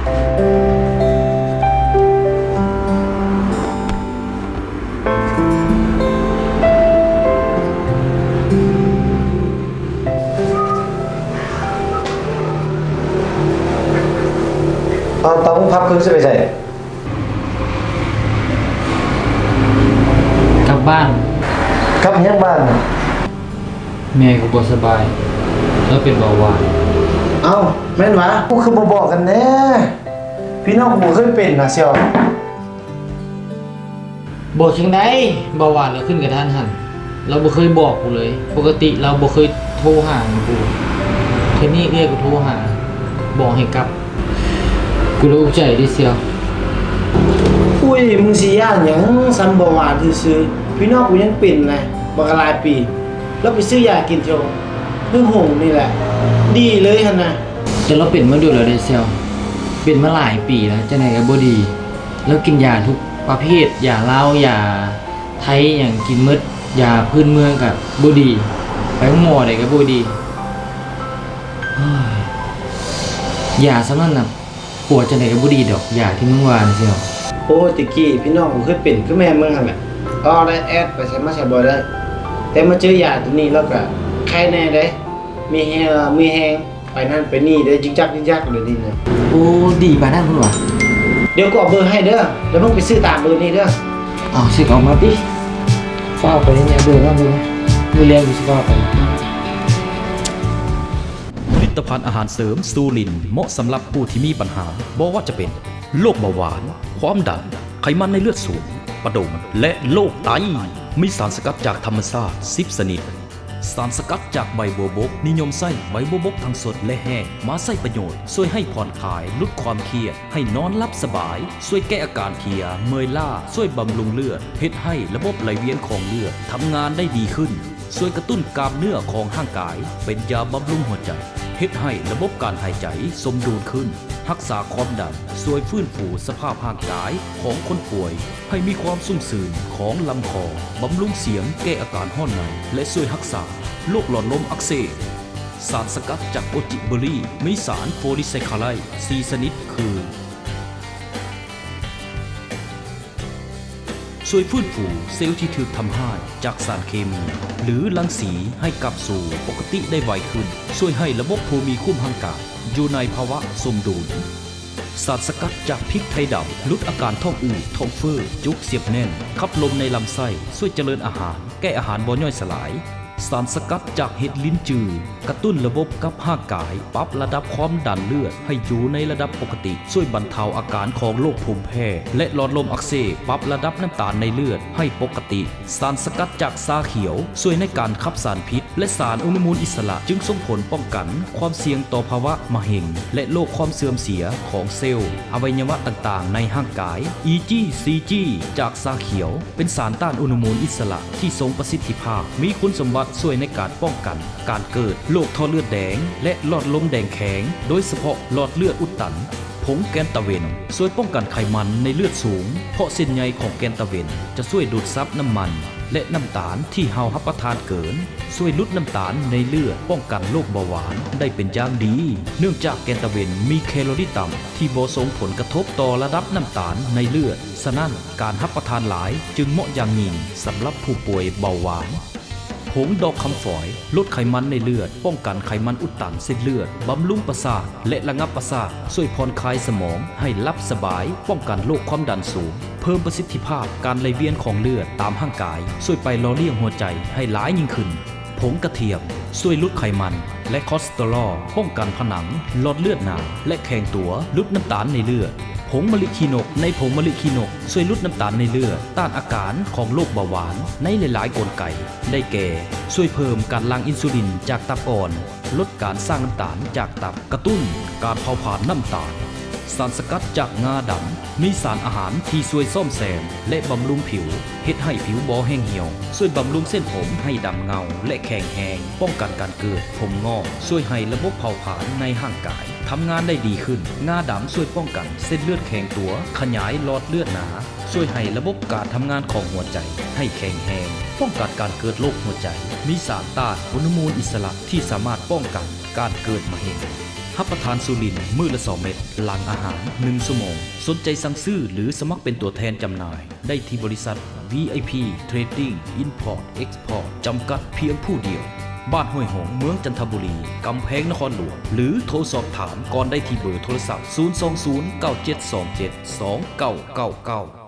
ເອົາ ຕາບຸງພັບຄືຊິໄປໃສ? ກັບບ້ານ. ກັບຫຍັງບ້ານ? ແມ່ກໍບໍ່ສະບາຍ, ລາວເປັນເບົາຫວານ. ເອົ້າ ແມ່ນຫວາ? ຄືບໍ່ບອກກັນແດ່? ພີ່ນ້ອງບໍ່ເຄີຍເປັນນະ ສ່ຽວ. ບອກຈັ່ງໃດ? ເບົາຫວານລາວຂຶ້ນກະທັນຫັນ, ລາວບໍ່ເຄີຍບອກກູເລີຍ. ປົກກະຕິລາວບໍ່ເຄີຍໂທຫາກູ. ເທື່ອນີ້ເອື້ອຍກໍໂທຫາ ບອກໃຫ້ກັບ. ກູເລີຍອຸກໃຈເດ້ສ່ຽວ. ອຸ້ຍ ມຶງຊິຢ້ານຫຍັງ? ສ່ຳເບົາຫວານຊື່ໆ, ພີ່ນ້ອງກູຍັງເປັນນະ ບັກຫຼາຍປີ. ລາວໄປຊື້ຢາກິນແຖວເຮືອໂຮງນີ້ແຫຼະ ດີເລີຍຫັ້ນນະ. ແຕ່ລາວເປັນມາດົນແລ້ວເດ້ສ່ຽວ, ເປັນມາຫຼາຍປີແລ້ວ ຈັ່ງໃດກໍບໍ່ດີ. ລາວກິນຢາທຸກປະເພດ, ຢາລາວ ຢາໄທ ຫຍັງກິນໝົດ, ຢາພື້ນເມືອງກໍບໍ່ດີ, ໄປໂຮງໝໍໃດກໍບໍ່ດີ. ເຮີ້ຍ ຢາສ່ຳນັ້ນນະ ປົວຈັ່ງໃດກໍບໍ່ດີດອກ ຢາທີ່ມຶງວ່ານີ້ຊິເນາະ. ໂອ້ຍ ແຕ່ກີ້ພີ່ນ້ອງກູເຄີຍເປັນຄືແມ່ມຶງຫັ້ນແຫຼະ, ເວົ້າໄດ້ແອດ ໄປໃສມາໃສບໍ່ໄດ້. ແຕ່ມາເຈີຢາໂຕນີ້ແລ້ວກໍໄຄແນ່ເດ້, ມີແຮງ ມີແຮງ ໄປນັ້ນໄປນີ້ໄດ້ ຍຶກຈັກຢິກຍັກເລີຍນີ້ນະ. ໂອ້ ດີປານນັ້ນພຸ້ນຫວາ? ດຽວກູເອົາເບີໃຫ້ເດີ, ແລ້ວມຶງໄປຊື້ຕາມເບີນີ້ເດີ. ເອົາ ຊິເອົາມາຕິ, ຟ້າວໄປແນ່ ເບີມາເບິ່ງ, ມື້ແລງກູຊິຟ້າວໄປ. ຜະລິດຕະພັນອາຫານເສີມຊູລິນ ເໝາະສຳລັບຜູ້ທີ່ມີບັນຫາ ບໍ່ວ່າຈະເປັນໂລກເບົາຫວານ, ຄວາມດັນ, ໄຂມັນໃນເລືອດສູງ, ປະດົງ ແລະ ໂລກໄຕ. ມີສານສະກັດຈາກທຳມະຊາດສິບຊະນິດ. ສານສະກັດຈາກໃບບົວບົກ, ນິຍົມໃຊ້ໃບບົວບົກທັງສົດ ແລະ ແຫ້ງ ມາໃຊ້ປະໂຫຍດ, ຊ່ວຍໃຫ້ຜ່ອນຄາຍ, ຫຼຸດຄວາມຄຽດ, ໃຫ້ນອນຫຼັບສະບາຍ, ຊ່ວຍແກ້ອາການເພຍ, ເມື່ອຍລ້າ, ຊ່ວຍບຳລຸງເລືອດ, ເຮັດໃຫ້ລະບົບໄຫຼວຽນຂອງເລືອດທຳງານໄດ້ດີຂຶ້ນ. ຊ່ວຍກະຕຸ້ນກ້າມເນື້ອຂອງຮ່າງກາຍ, ເປັນຢາບຳລຸງຫົວໃຈ, ເຮັດໃຫ້ລະບົບການຫາຍໃຈສົມດຸນຂຶ້ນ, ຮັກສາຄວາມດັນ, ຊ່ວຍຟື້ນຟູສະພາບຮ່າງກາຍຂອງຄົນປ່ວຍໃຫ້ມີຄວາມຊຸ່ມຊື່ນຂອງລຳຄໍ, ບຳລຸງສຽງ, ແກ້ອາການຮ້ອນໃນ ແລະ ຊ່ວຍຮັກສາໂລກຫຼອດລົມອັກເສບ. ສານສະກັດຈາກໂກຈິເບີຣີ ມີສານໂພລີໄຊຄາໄລສີ່ຊະນິດຄື ຊ່ວຍຟື້ນຟູເຊວທີ່ຖືກທຳຮ້າຍຈາກສານເຄມີ ຫຼື ລັງສີໃຫ້ກັບສູ່ປົກກະຕິໄດ້ໄວຂຶ້ນ, ຊ່ວຍໃຫ້ລະບົບພູມີຄຸ້ມຮ່າງກາຍຢູ່ໃນພາວະສົມດຸນ. ສານສະກັດຈາກພິກໄທດຳ ຫຼຸດອາການທ້ອງອືດ, ທ້ອງເຟີ້, ຈຸກ, ສຽບແໜ້ນ, ຂັບລົມໃນລຳໄສ້, ຊ່ວຍຈະເລີນອາຫານ, ແກ້ອາຫານບໍ່ຍ່ອຍສະຫຼາຍ. ສານສະກັດຈາກເຫັດລິນຈື ກະຕຸ້ນລະບົບກັບຮ່າງກາຍ, ປັບລະດັບຄວາມດັນເລືອດໃຫ້ຢູ່ໃນລະດັບປົກກະຕິ, ຊ່ວຍບັນເທົາອາການຂອງໂລກພູມແພ້ ແລະ ຫຼອດລົມອັກເສບ, ປັບລະດັບນ້ຳຕານໃນເລືອດໃຫ້ປົກກະຕິ. ສານສະກັດຈາກຊາຂຽວ ຊ່ວຍໃນການຂັບສານພິດ ແລະ ສານອະນຸມູນອິດສະຫຼະ, ຈຶ່ງສົ່ງຜົນປ້ອງກັນຄວາມສ່ຽງຕໍ່ພາວະມະເຮັງ ແລະ ໂລກຄວາມເສື່ອມເສຍຂອງເຊວອະໄວຍະວະຕ່າງໆໃນຮ່າງກາຍ. ອີຈີ ຊີຈີ ຈາກຊາຂຽວ ເປັນສານຕ້ານອະນຸມູນອິດສະຫຼະທີ່ຊົງປະສິດທິພາບ, ມີຄຸນສົມບັດຊ່ວຍໃນການປ້ອງກັນການເກີດໂລກທໍ່ເລືອດແດງ ແລະ ຫຼອດລົມແດງແຂງ, ໂດຍສະເພາະຫຼອດເລືອດອຸດຕັນ. ຜົງແກນຕາເວັນ ຊ່ວຍປ້ອງກັນໄຂມັນໃນເລືອດສູງ, ເພາະເສັ້ນໃຍຂອງແກນຕາເວັນຈະຊ່ວຍດູດຊັບນ້ຳມັນ ແລະ ນ້ຳຕານທີ່ເຮົາຮັບປະທານເກີນ, ຊ່ວຍຫຼຸດນ້ຳຕານໃນເລືອດ, ປ້ອງກັນໂລກເບົາຫວານໄດ້ເປັນຢ່າງດີ, ເນື່ອງຈາກແກນຕາເວັນມີແຄລໍຣີຕ່ຳ ທີ່ບໍ່ສົ່ງຜົນກະທົບຕໍ່ລະດັບນ້ຳຕານໃນເລືອດ, ສະນັ້ນ ການຮັບປະທານຫຼາຍຈຶ່ງເໝາະຢ່າງຍິ່ງສຳລັບຜູ້ປ່ວຍເບົາຫວານ. ຜົງດອກຄຳຝອຍ ລົດໄຂມັນໃນເລືອດ, ປ້ອງກັນໄຂມັນອຸດຕັນເສັ້ນເລືອດ, ບຳລຸງປະສາດ ແລະ ລະງັບປະສາດ, ຊ່ວຍຜ່ອນຄາຍສະໝອງໃຫ້ຫຼັບສະບາຍ, ປ້ອງກັນໂລກຄວາມດັນສູງ, ເພີ່ມປະສິດທິພາບການໄຫຼວຽນຂອງເລືອດຕາມຮ່າງກາຍ, ຊ່ວຍໄປຫຼໍ່ລ້ຽງຫົວໃຈໃຫ້ຫຼາຍຍິ່ງຂຶ້ນ. ຜົງກະທຽມ ຊ່ວຍຫຼຸດໄຂມັນ ແລະ ຄອລສະເຕີຣໍ, ປ້ອງກັນຜະໜັງຫຼອດເລືອດໜາ ແລະ ແຂງຕົວ, ຫຼຸດນ້ຳຕານໃນເລືອດ. ຜົງມະລິຂີ້ນົກ ໃນຜົງມະລິຂີ້ນົກ ຊ່ວຍຫຼຸດນ້ຳຕານໃນເລືອດ, ຕ້ານອາການຂອງໂລກເບົາຫວານໃນຫຼາຍໆກົນໄກ ໄດ້ແກ່ ຊ່ວຍເພີ່ມການຫຼັ່ງອິນຊູລິນຈາກຕັບອ່ອນ, ລົດການສ້າງນ້ຳຕານຈາກຕັບ, ກະຕຸ້ນການເຜົາຜານນ້ຳຕານ. ສານສະກັດຈາກງາດຳ ມີສານອາຫານທີ່ຊ່ວຍສ້ອມແຊມ ແລະ ບຳລຸງຜິວ, ເຮັດໃຫ້ຜິວບໍ່ແຫ້ງຫ່ຽວ, ຊ່ວຍບຳລຸງເສັ້ນຜົມໃຫ້ດຳເງົາ ແລະ ແຂງແຮງ, ປ້ອງກັນການເກີດຜົມງອກ, ຊ່ວຍໃຫ້ລະບົບເຜົາຜານໃນຮ່າງກາຍທຳງານໄດ້ດີຂຶ້ນ. ງາດຳຊ່ວຍປ້ອງກັນເສັ້ນເລືອດແຂງຕົວ, ຂະຫຍາຍຫຼອດເລືອດໜາ, ຊ່ວຍໃຫ້ລະບົບການທຳງານຂອງຫົວໃຈໃຫ້ແຂງແຮງ, ປ້ອງກັນການເກີດໂລກຫົວໃຈ. ມີສານຕ້ານອະນຸມູນອິດສະຫຼະທີ່ສາມາດປ້ອງກັນການເກີດມະເຮັງ. ຮັບປະທານຊູລິນມື້ລະສອງເມັດ ຫຼັງອາຫານໜຶ່ງຊົ່ວໂມງ. ສົນໃຈສັ່ງຊື້ ຫຼື ສະໝັກເປັນຕົວແທນຈຳໜ່າຍໄດ້ທີ່ບໍລິສັດ ວີໄອພີ ເທຣດດິ້ງ ອິມພອດ ເອັກສະພອດ ຈຳກັດ ພຽງຜູ້ດຽວ, ບ້ານຫ້ວຍຫົງ, ເມືອງຈັນທະບູລີ, ກຳແພງນະຄອນຫຼວງ ຫຼື ໂທສອບຖາມກ່ອນໄດ້ທີ່ເບີໂທລະສັບ ສູນສອງສູນ ເກົ້າເຈັດສອງເຈັດ ສອງເກົ້າເກົ້າເກົ້າ.